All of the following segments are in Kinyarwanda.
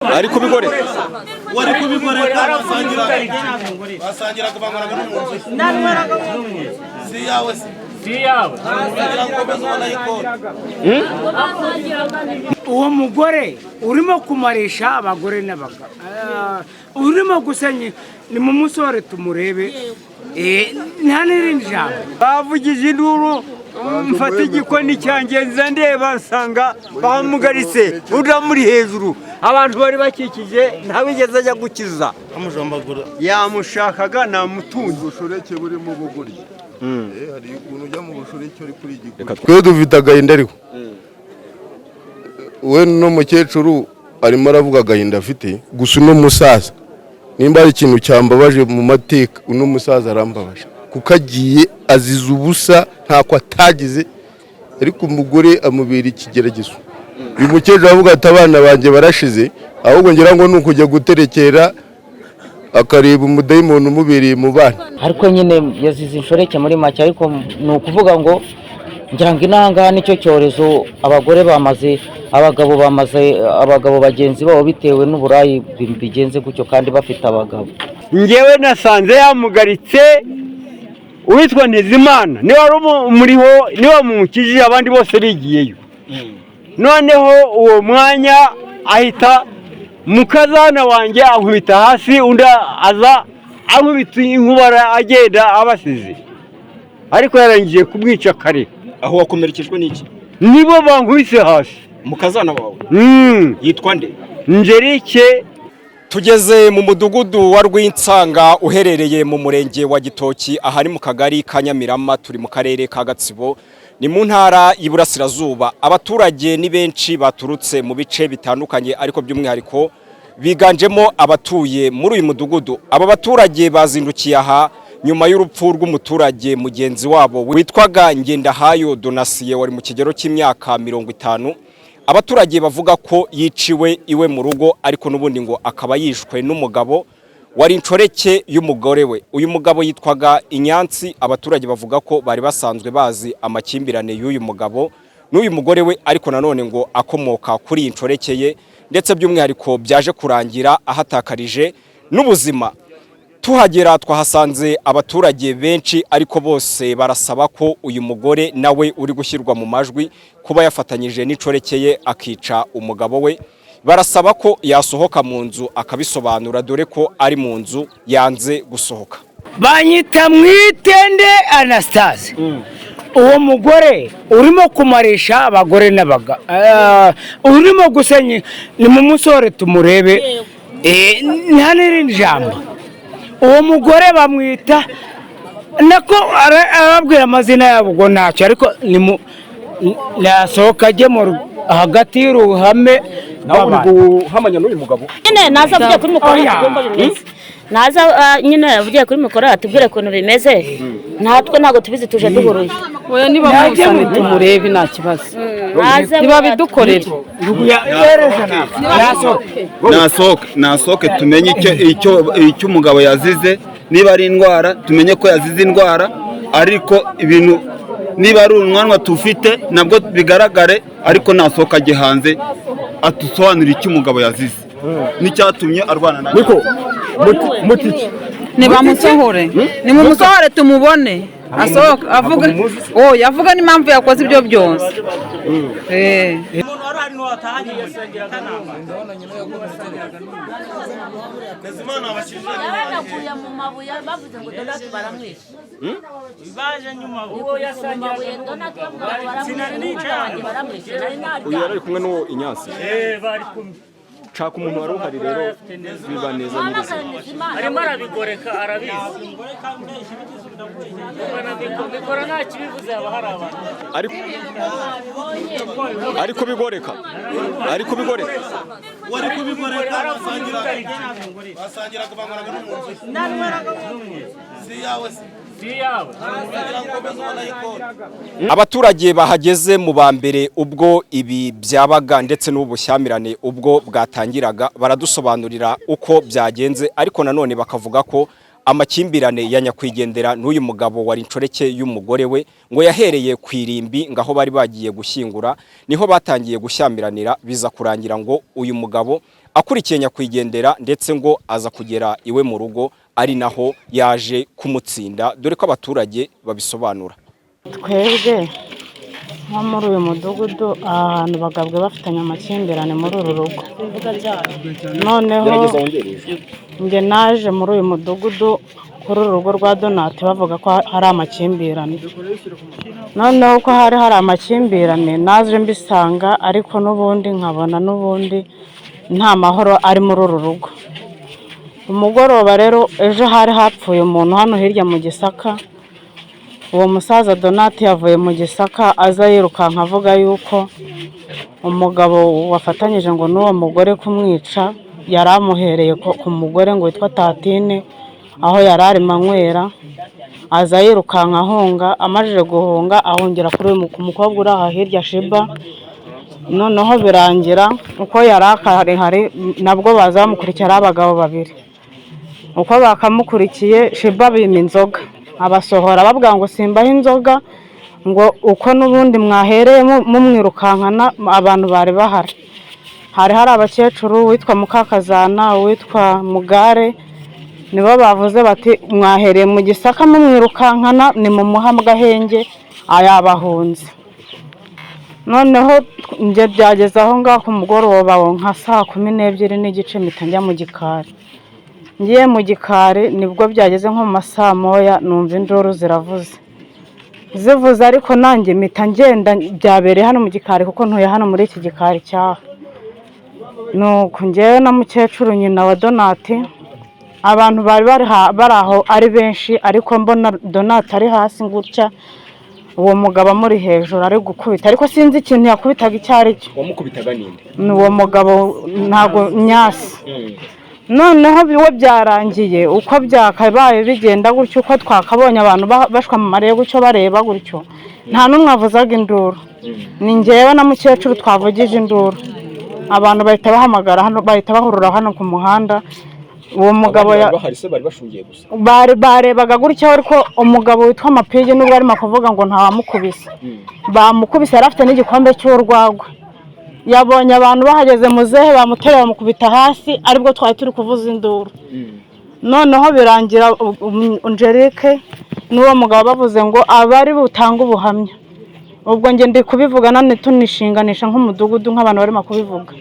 Ari kubigoreka. Wari kubigoreka, basangiraga, banywaga no mu nzu. Si iyawe se? Si iyawe. Kugira ngo ukomeze ubona ikoti. Uwo mugore urimo kumarisha abagore n'abagabo, urimo gusenya, ni mu musore tumurebe. Nta n'irindi jambo. Bavugije induru, mfata igikoni cyanjye nza ndeba, nsanga bamugaritse, undi amuri hejuru. Abantu bari bakikije, ntawigeze ajya gukiza. Amujombagura. Yamushakaga namutunze. Ubushoreke burimo ubugoryi. Hari ukuntu ujya mu bushoreke uri kuri igikoni. Twe dufite agahinda, ariko we n'umukecuru arimo aravuga agahinda afite. Gusa uno musaza, nimba hari ikintu cyambabaje mu mateka, uno musaza arambabaje, kuko agiye azize ubusa, ntako atagize, ariko umugore amubera ikigeragezo. Uyu mukecuru aravuga ati: "Abana banjye barashize." Ahubwo ngira ngo ni ukujya guterekera, akareba umudayimoni umubereye mu bana. Ariko nyine yazize inshoreke muri make, ariko ni ukuvuga ngo ngira ngo inahangaha nicyo cyorezo, abagore bamaze abagabo, bamaze abagabo bagenzi babo bitewe n'uburayi, bigenze gutyo kandi bafite abagabo. Ngewe nasanze yamugaritse. Uwitwa Ntezimana niwe wari umuriho, niwe wamumukijije, abandi bose bigiyeyo. Noneho uwo mwanya ahita mukazana wanjye ankubita hasi, undi aza ankubita inkubara, agenda abasize, ariko yarangije kumwica kare. Aho wakomerekejwe n'iki? Nibo bankubise hasi. Mukazana wawe? Mm. Yitwa nde? Njerike. Tugeze mu mudugudu wa Rwinsanga uherereye mu murenge wa Gitoki, ahari mu kagari ka Nyamirama, turi mu karere ka Gatsibo, ni mu ntara y'Iburasirazuba. Abaturage ni benshi baturutse mu bice bitandukanye, ariko by'umwihariko biganjemo abatuye muri uyu mudugudu. Aba baturage bazindukiye aha nyuma y'urupfu rw'umuturage mugenzi wabo witwaga Ngendahayo Donasiye, wari mu kigero cy'imyaka 50. Abaturage bavuga ko yiciwe iwe mu rugo, ariko n'ubundi ngo akaba yishwe n'umugabo wari inshoreke y'umugore we. Uyu mugabo yitwaga Inyansi. Abaturage bavuga ko bari basanzwe bazi amakimbirane y'uyu mugabo n'uyu mugore we, ariko nanone ngo akomoka kuri iyi nshoreke ye, ndetse by'umwihariko byaje kurangira ahatakarije n'ubuzima. Tuhagera twahasanze abaturage benshi, ariko bose barasaba ko uyu mugore nawe uri gushyirwa mu majwi kuba yafatanyije n'inshoreke ye akica umugabo we, barasaba ko yasohoka mu nzu akabisobanura, dore ko ari mu nzu yanze gusohoka. Banyita Mwitende Anastase. Uwo mugore urimo kumarisha abagore n'abagabo, urimo gusenya, ni mu musore tumurebe. Nta n'irindi jambo. Uwo mugore bamwita nako arababwira amazina yabo, ubwo ntacyo, ariko nasohoka ajye hagati y'uruhame Nawe uri rw'abantu. guhamanya n'uyu mugabo? Nyine naza avuye kuri mikoro. Oya. Atubwire uko bimeze. Naza nyine avugiye kuri mikoro atubwire ukuntu bimeze. Natwe ntabwo tubizi, tuje duhuruye. Oya, niba muzane tumurebe, nta kibazo. Naze. Nibabidukorere. Yasohoka. Nasohoke, nasohoke, tumenye icyo umugabo yazize. Niba ari indwara, tumenye ko yazize indwara, ariko ibintu niba ari umwanwa tufite nabwo bigaragare. Ariko nasohoka ajye hanze atusobanurire icyo umugabo yazize n'icyatumye arwana na Niko mutiki. Nibamusohore, nimumusohore tumubone, asohoke avuga, oya, avuga n'impamvu yakoze ibyo byose. Umuntu wari uhari ntiwatahanye. Ntezimana abakijije. Yabanakuye mu mabuye, bavuze ngo Donati baramwishe. Baje nyuma. Uwo yasangiraga Donati, bavuga ngo baramwishe, n'umwana wanjye baramwishe, nari Uyu naryamye. yari ari kumwe n'uwo Inyansi. Bari kumwe. Nshaka umuntu wari uhari rero biba neza nyirizina. Ntezimana. Arimo arabigoreka, arabizi. Mikoro nta kibivuze, haba hari abantu. Ari kubigoreka, ari kubigoreka. Wari kubigoreka, basangiraga, banywaga no mu nzu. Si iyawe se? Si iyawe. Kugira ngo ukomeze ubona ikoti. Abaturage bahageze mu ba mbere ubwo ibi byabaga ndetse n'ubu bushyamirane ubwo bwatangiraga, baradusobanurira uko byagenze, ariko nanone bakavuga ko amakimbirane ya nyakwigendera n'uyu mugabo wari inshoreke y'umugore we ngo yahereye ku irimbi, ngo aho bari bagiye gushyingura niho batangiye gushyamirana, biza kurangira ngo uyu mugabo akurikiye nyakwigendera, ndetse ngo aza kugera iwe mu rugo ari naho yaje kumutsinda, dore ko abaturage babisobanura. Twebwe nko muri uyu mudugudu, aha hantu bagabwe bafitanye amakimbirane muri uru rugo. Noneho njye naje muri uyu mudugudu kuri uru rugo rwa Donati bavuga ko hari amakimbirane. Noneho ko hari amakimbirane, naje mbisanga, ariko n'ubundi nkabona n'ubundi nta mahoro ari muri uru rugo. Umugoroba rero ejo hari hapfuye umuntu hano hirya mu Gisaka. Uwo musaza Donati yavuye mu Gisaka aza yirukanka avuga yuko umugabo wafatanyije ngo n'uwo mugore kumwica yari amuhereye ku mugore ngo witwa Tatine, aho yari arimo anywera. Aza yirukanka ahunga, amajije guhunga ahungira kuri uyu ku mukobwa uri aha hirya Shiba. Noneho birangira uko yari akahari, nabwo baza bamukurikira ari abagabo babiri. Uko bakamukurikiye, Shiba bima inzoga, abasohora babwira ngo simbaho inzoga, ngo uko n'ubundi mwahereye mumwirukankana. Abantu bari bahari, hari abakecuru, uwitwa Mukakazana, uwitwa Mugare, nibo bavuze bati mwahereye mu Gisaka mumwirukankana, ni mu gahenge yabahunze. Noneho njye byageze aho ngaho ku mugoroba nka saa 12:30, mpita njya mu gikari. Ngiye mu gikari nibwo byageze nko mu ma saa moya, numva induru ziravuze zivuze, ariko nanjye mpita ngenda. Byabereye hano mu gikari kuko ntuye hano muri iki gikari cyaha. Nuko njyewe na mukecuru nyina wa Donati, abantu bari bari aho ari benshi, ariko mbona Donati ari hasi gutya, uwo mugabo amuri hejuru ari gukubita, ariko sinzi ikintu yakubitaga icyo ari cyo. Wamukubitaga ninde? Ni uwo mugabo ntabwo Nyasi. Noneho we byarangiye uko byakabaye bigenda gutyo, uko twakabonye abantu bashwa mu marebe gutyo, bareba gutyo, nta n'umwe avuzaga induru. Ni njyewe na mukecuru twavugije induru, abantu bahita bahamagara hano, bahita bahurura hano ku muhanda. Uwo mugabo Abandi bari bahari se bari bashungiye gusa? Bari barebaga gutya, ariko umugabo witwa Mapigi nubwo arimo kuvuga ngo ntawamukubise, bamukubise. Yari afite n'igikombe cy'urwagwa. Yabonye abantu bahageze, muzehe bamutereye bamukubita hasi, aribwo twari turi kuvuza induru. Noneho birangira Angelique n'uwo mugabo bavuze ngo abari butange ubuhamya. Ubwo njye ndi kubivuga none tunishinganisha nk'umudugudu, nk'abantu barimo kubivuga,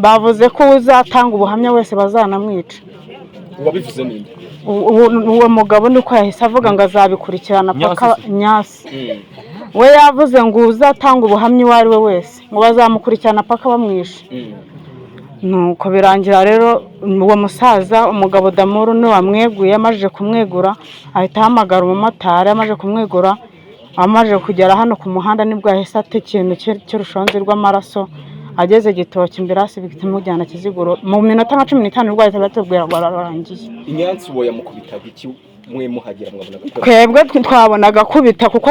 bavuze ko uzatanga ubuhamya wese bazanamwica. Uwabivuze ninde? Uwo mugabo niko yahise avuga ngo azabikurikirana paka. Nyasi se? Nyasi we yavuze ngo uzatanga ubuhamya uwo ari we wese ngo bazamukurikirana paka bamwishe. Nuko birangira rero uwo musaza, umugabo Damuru niwe wamweguye. Amajije kumwegura ahita ahamagara umumotari. Amaze kumwegura, amaze kugera hano ku muhanda, nibwo yahise ata ikintu cy'urushonzi rw'amaraso. Ageze Gitoki imbere hasi bihita imujyana Kiziguro mu minota nka 15, nibwo bahita batubwira ngo ararangiye. Inyansi uwo yamukubitaga iki? Mwe muhagera mwabonaga ko Twebwe twabonaga akubita, kuko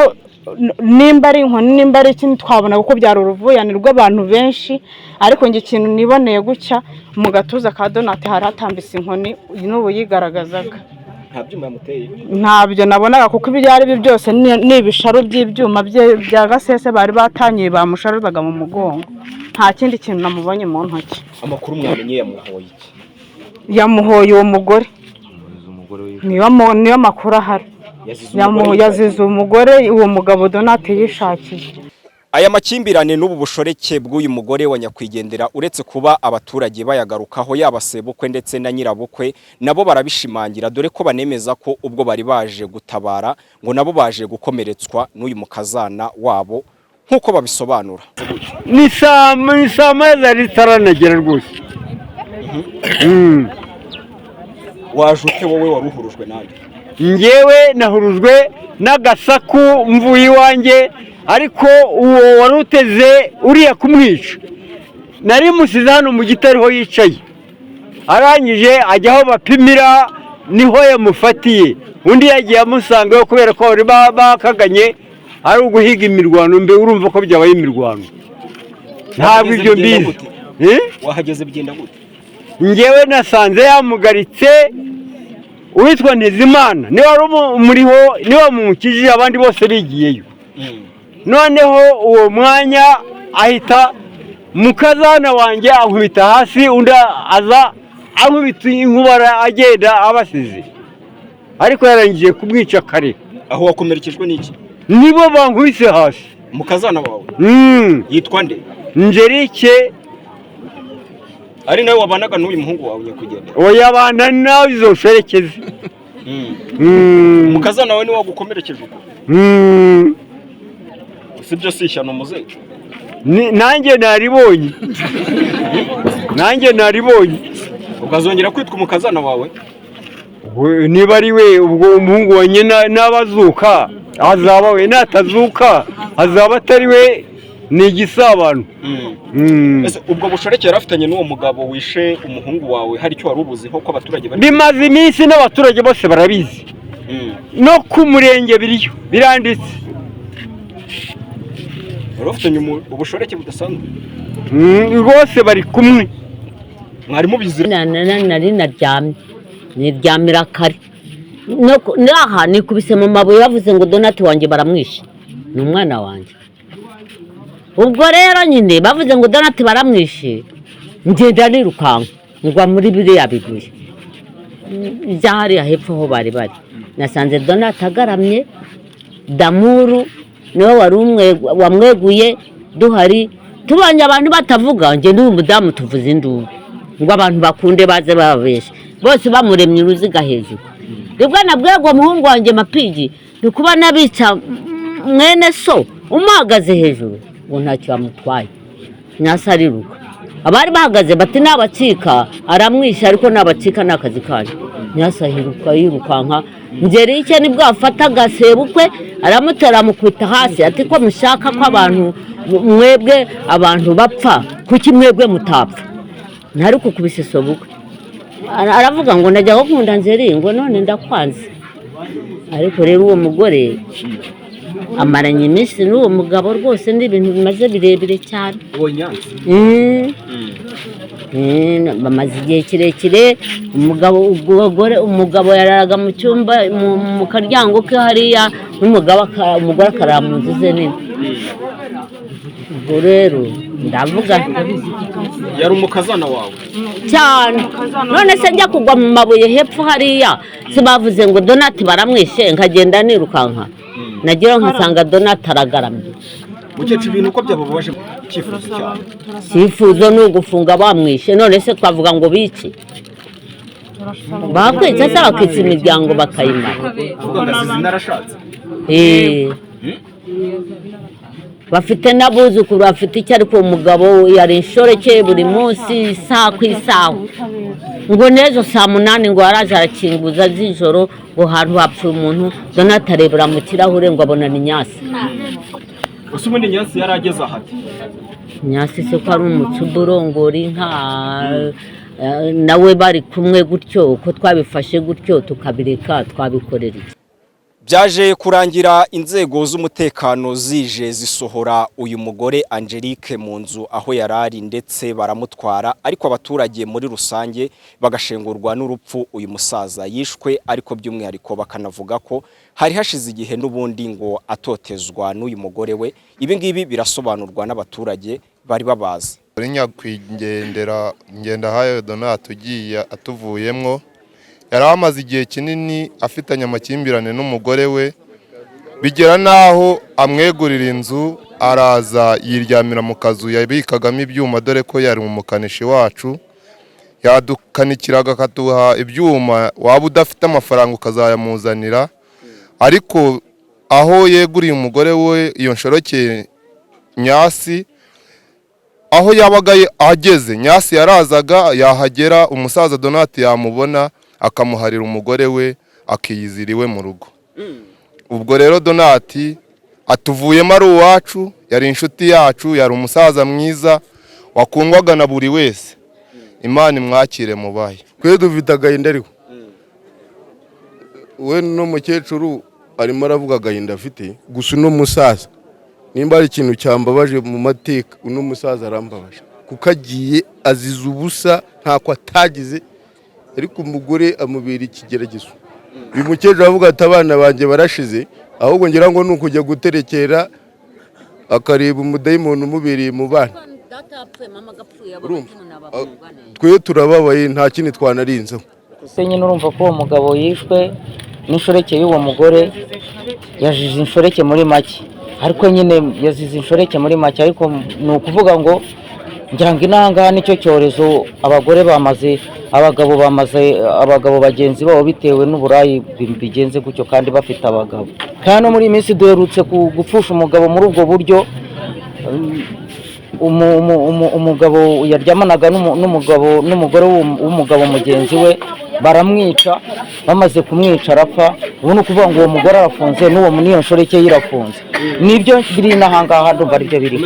nimba ari inkoni, nimba ari ikindi, twabonaga ko byari uruvuyane rw'abantu benshi. Ariko njye ikintu niboneye gutya, mu gatuza ka Donati hari hatambitse inkoni, n'ubu yigaragazaga. Nta byuma yamuteye? Ntabyo nabonaga, kuko ibyo ari byo byose ni ibisharu by'ibyuma bya gasese bari batangiye bamusharuzaga mu mugongo. Nta kindi kintu namubonye mu ntoki. Amakuru mwamenye, yamuhoye iki? Yamuhoye uwo mugore, niyo makuru ahari. Yazize umugore? Yazize umugore, uwo mugabo Donati yishakiye. Aya makimbirane n'ubu bushoreke bw'uyu mugore wa nyakwigendera, uretse kuba abaturage bayagarukaho, yaba sebukwe ndetse na nyirabukwe nabo barabishimangira, dore ko banemeza ko ubwo bari baje gutabara ngo nabo baje gukomeretswa n'uyu mukazana wabo nk'uko babisobanura. Ni saa moya zari zitaranagera rwose. Waje ute wowe? Waruhurujwe nande? Njyewe nahurujwe n'agasaku mvuye iwanjye, ariko uwo wari uteze uriya kumwica nari musize hano mu giti ariho yicaye. Arangije ajya aho bapimira, niho yamufatiye. Undi yagiye amusangayo kubera ko bari bakaganye ari uguhiga imirwano. Mbe urumva ko byabaye imirwano, ntabwo ibyo mbizi. Wahageze bigenda gute? Njyewe nasanze yamugaritse. Uwitwa Ntezimana niwe wari umuriho, niwe wamumukijije, abandi bose bigiyeyo. Noneho uwo mwanya ahita Mukazana wanjye ankubita hasi, undi aza ankubita inkubara, agenda abasize, ariko yarangije kumwica kare. Aho wakomerekejwe n'iki? Nibo bankubise hasi. Mukazana wawe? Mm. Yitwa nde? Njerike. Ari nawe wabanaga n'uyu muhungu wawe nyakwigendera? Oya, abana nawe izo nshoreke. Mukazana wawe niwe wagukomerekeje uko? Sibyo, si ishyano muzehe? Nanjye naribonye, nanjye naribonye. Ukazongera kwitwa umukazana wawe? Niba ari we, ubwo umuhungu wa nyina n'abazuka azaba we, natazuka azaba atari we, ni igisabano. Ese ubwo bushoreke yari afitanye n'uwo mugabo wishe umuhungu wawe, hari icyo wari ubuziho, ko abaturage bari Bimaze iminsi, n'abaturage bose barabizi, no ku murenge biriyo, biranditse. Wari ufitanye ubushoreke budasanzwe? Rwose bari kumwe. Mwari mubizi? Nari naryamye, niryamira kare. Naha nikubise mu mabuye, bavuze ngo Donati wanjye baramwishe, ni umwana wanjye. Ubwo rero nyine bavuze ngo Donati baramwishe, ngenda nirukanka ngwa muri biriya bibuye bya hariya hepfo aho bari bari. Nasanze Donati agaramye, Damuru niwe wari wamweguye. Duhari tubonye abantu batavuga, njye n'uyu mudamu tuvuze induru ngo abantu bakunde baze bababeshe, bose bamuremye uruziga hejuru. Nibwo nabwiye ngo muhungu wanjye Mapigi, ni kuba nabica mwene so umuhagaze hejuru, ngo ntacyo yamutwaye. Nyasa ariruka, abari bahagaze bati nabacika aramwisha, ariko nabacika ni akazi kanyu. Nyasa yiruka yirukanka, ngeri icye nibwo afata agasebukwe aramutera, amukubita hasi, ati ko mushaka ko abantu mwebwe abantu bapfa, kuki mwebwe mutapfa? Ntari kukubise sobukwe. Aravuga ngo najya gukunda Nzeri, ngo none ndakwanze. Ariko rero uwo mugore amaranye iminsi n'uwo mugabo, rwose ni ibintu bimaze birebire cyane. Uwo Nyanza? Bamaze igihe kirekire. Umugabo, umugore, umugabo yararaga mu cyumba mu karyango ke hariya, n'umugabo umugore akarara mu nzu ze nini. Ubwo rero ndavuga. Yari umukazana wawe? Cyane. None se njya kugwa mu mabuye hepfo hariya, si bavuze ngo Donati baramwishe, nkagenda nirukanka, nagira nkasanga Donati aragaramye. Mukecuru, ibintu uko byababaje, icyifuzo cyawe? Icyifuzo ni ugufunga bamwishe. None se twavuga ngo bice, bakwica se, bakica imiryango bakayimara. Uvuga ngo asize narashatse? Eh. Bafite n'abuzukuru, bafite icyo, ariko umugabo yari inshoreke buri munsi, isaha ku isaha, ngo n'ejo saa 8 ngo yaraje arakinguza z'ijoro, ngo hantu hapfuye umuntu. Donati arebera mu kirahure ngo abona ni Nyasi. Ese ubundi Nyansi yari ageze ahati? Nyasi se ko ari umucuba urongora inka, nawe bari kumwe gutyo, uko twabifashe gutyo tukabireka, twabikorera iki? Byaje kurangira inzego z'umutekano zije zisohora uyu mugore Angelique mu nzu aho yari ari, ndetse baramutwara, ariko abaturage muri rusange bagashengurwa n'urupfu uyu musaza yishwe, ariko by'umwihariko bakanavuga ko hari hashize igihe n'ubundi ngo atotezwa n'uyu mugore we. Ibi ngibi birasobanurwa n'abaturage bari babazi. Kuri nyakwigendera Ngendahayo Donat ugiye atuvuyemwo, yari amaze igihe kinini afitanye amakimbirane n'umugore we, bigera n'aho amwegurira inzu, araza yiryamira mu kazu yabikagamo ibyuma, dore ko yari umukanishi wacu, yadukanikiraga akaduha ibyuma, waba udafite amafaranga ukazayamuzanira. Ariko aho yeguriye umugore we iyo nshoreke Nyasi, aho yabaga ageze Nyasi yarazaga, yahagera umusaza Donati yamubona akamuharira umugore we, akiyizira iwe mu rugo. Ubwo rero Donati atuvuyemo ari uwacu, yari inshuti yacu, yari umusaza mwiza wakundwaga na buri wese. Imana imwakire mubaye. Twe dufite agahinda, ariko we n'umukecuru arimo aravuga agahinda afite. Gusa uno musaza, nimba hari ikintu cyambabaje mu mateka, uno musaza arambabaje, kuko agiye azize ubusa, ntako atagize, ariko umugore amubera ikigeragezo. Uyu mukecuru aravuga ati abana banjye barashize, ahubwo ngira ngo ni ukujya guterekera akareba umudayimoni umubereye mu bana. Twe turababaye, nta kindi twanarinzeho. Se nyine urumva ko uwo mugabo yishwe n'inshoreke y'uwo mugore, yazize inshoreke muri make, ariko nyine yazize inshoreke muri make, ariko ni ukuvuga ngo ngira ngo inahangaha nicyo cyorezo, abagore bamaze abagabo, bamaze abagabo bagenzi babo bitewe n'uburayi bigenze gutyo kandi bafite abagabo. Kandi no muri iyi minsi duherutse gupfusha umugabo muri ubwo buryo. Umugabo yaryamanaga n'umugabo n'umugore w'umugabo mugenzi we, baramwica. Bamaze kumwica arapfa. Ubu ni ukuvuga ngo uwo mugore arafunze, n'uwo n'iyo nshoreke ye irafunze. Nibyo biri n'ahangaha, ndumva aribyo biri.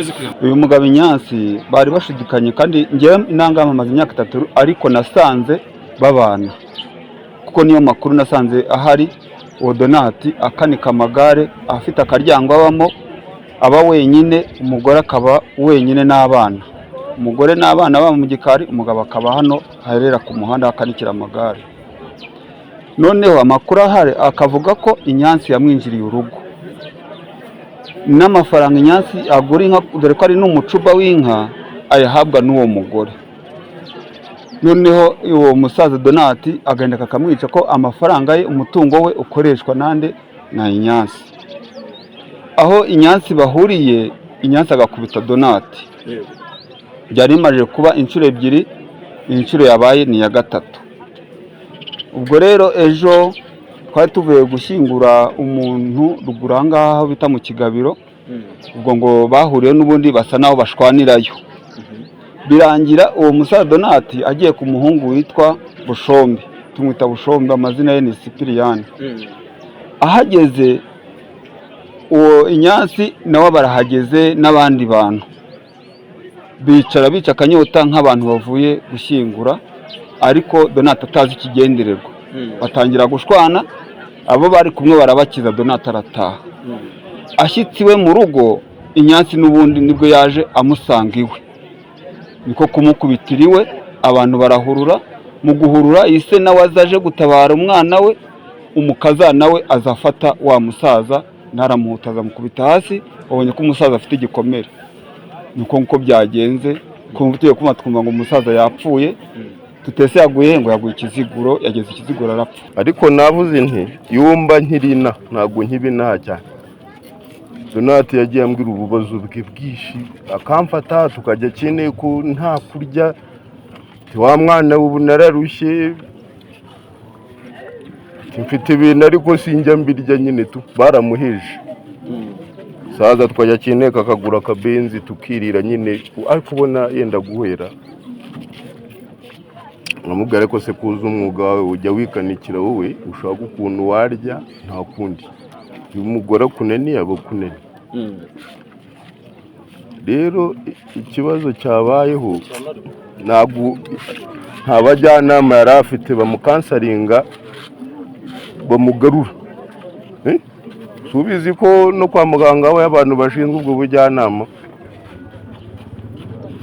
Uyu mugabo Inyansi bari bashidikanye, kandi ngewe inanga mpamaze imyaka 3, ariko nasanze babana, kuko niyo makuru nasanze ahari. Uwo Donati akanika amagare, afite akaryango abamo, aba wenyine, umugore akaba wenyine n'abana. Umugore n'abana baba mu gikari, umugabo akaba hano aherera ku muhanda akanikira amagare. Noneho amakuru ahari akavuga ko Inyansi yamwinjiriye urugo n'amafaranga Inyansi agura inka, dore ko ari n'umucuba w'inka, ayahabwa n'uwo mugore. Noneho uwo musaza Donati agenda akamwica, ko amafaranga ye, umutungo we ukoreshwa nande? Na Inyansi. Aho Inyansi bahuriye, Inyansi agakubita Donati. Byari bimaze kuba inshuro 2, inshuro yabaye ni iya 3. Ubwo rero ejo twari tuvuye gushyingura umuntu ruguru aha ngaha aho bita mu Kigabiro, ubwo ngo bahuriye n'ubundi basa naho bashwanirayo. Birangira uwo musaza Donati agiye ku muhungu witwa Bushombe, tumwita Bushombe, amazina ye ni Sipiriyani. Ahageze uwo Inyansi nawe barahageze n'abandi bantu, bicara bica akanyota nk'abantu bavuye gushyingura, ariko Donati atazi ikigendererwa. Batangira gushwana, abo bari kumwe barabakiza, Donati arataha. Ashyitsi iwe mu rugo, Inyansi n'ubundi nibwo yaje amusanga iwe, niko kumukubitira iwe, abantu barahurura. Mu guhurura ise nawe azaje gutabara umwana we, umukazana we azafata wa musaza ntaramuhutaza, amukubita hasi. Babonye ko umusaza afite igikomere, niko nkuko byagenze. Tugiye kuma twumva ngo umusaza yapfuye, tutese yaguye, ngo yaguye ikiziguro, yageze ikiziguro arapfa. Ariko navuze nti yumba nkirina ntabwo nkibinaha cyane. Donati yagiye ambwira ububazo bwe bwinshi, akamfata tukajya kine ko nta kurya, wa mwana ubu nararushye, mfite ibintu ariko sinjya mbirya nyine tu, baramuheje. Saza twajya kineka akagura akabenzi tukirira nyine, ariko ubona yenda guhera. Namubwira ariko se kuza umwuga wawe ujya wikanikira wowe ushaka ukuntu warya, nta kundi. Uyu mugore akunaniye aba akunaniye. Rero ikibazo cyabayeho, ntabwo nta bajyanama yari afite bamukansaringa bamugarura. Subizi ko no kwa muganga we abantu bashinzwe ubwo bujyanama,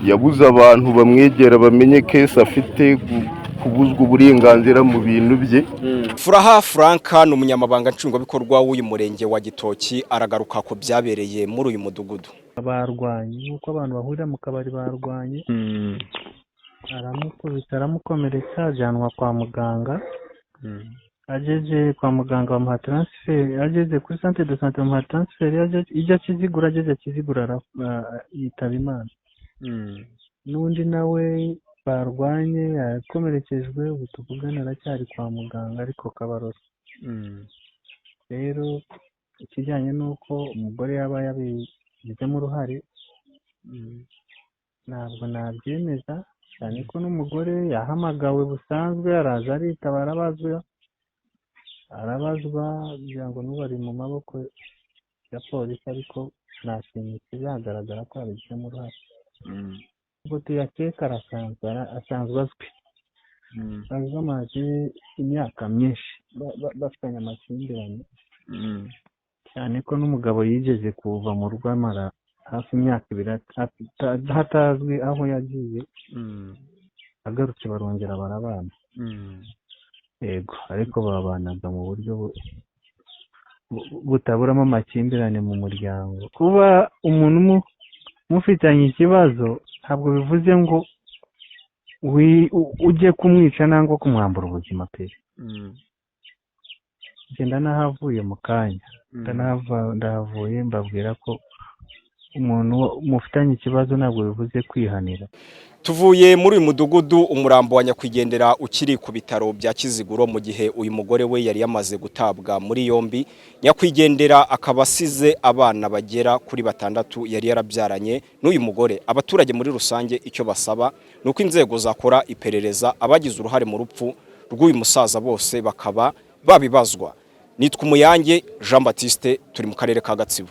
yabuze abantu bamwegera bamenye kesi afite, kubuzwa uburenganzira mu bintu bye. Furaha Franka ni umunyamabanga nshingwabikorwa w'uyu murenge wa Gitoki, aragaruka ku byabereye muri uyu mudugudu. Barwanye nk'uko abantu bahurira mu kabari, barwanye, aramukubita aramukomeretsa, ajyanwa kwa muganga. Ageze kwa muganga bamuha transfert, ageze kuri centre de santé bamuha transfert ijya Kiziguro, ageze Kiziguro yitaba Imana. N'undi nawe barwanye yakomerekejwe, ubu tuvugana aracyari kwa muganga ariko kabarora. Rero ikijyanye n'uko umugore yaba yabigizemo uruhare ntabwo nabyemeza, cyane ko n'umugore yahamagawe busanzwe araza aritaba, arabazwa kugira ngo n'ubu ari mu maboko ya polisi, ariko nta kintu kizagaragara ko yabigizemo uruhare. Ubwo tuyakeka asanzwe azwi, bamaze imyaka myinshi bafitanye amakimbirane, cyane ko n'umugabo yigeze kuva mu rugo amara hafi imyaka 2 hatazwi aho yagiye, agarutse barongera barabana. Yego, ariko babanaga mu buryo butaburamo amakimbirane mu muryango. Kuba umuntu mufitanye ikibazo Ntabwo bivuze ngo ujye kumwica nangwa kumwambura ubuzima pe. Njye ndanahavuye mu kanya, ndahavuye mbabwira ko umuntu mufitanye ikibazo ntabwo bivuze kwihanira. Tuvuye muri uyu mudugudu umurambo wa nyakwigendera ukiri ku bitaro bya Kiziguro, mu gihe uyu mugore we yari yamaze gutabwa muri yombi. Nyakwigendera akaba asize abana bagera kuri 6 yari yarabyaranye n'uyu mugore. Abaturage muri rusange icyo basaba ni uko inzego zakora iperereza, abagize uruhare mu rupfu rw'uyu musaza bose bakaba babibazwa. Nitwa Umuyange Jean Baptiste, turi mu karere ka Gatsibo.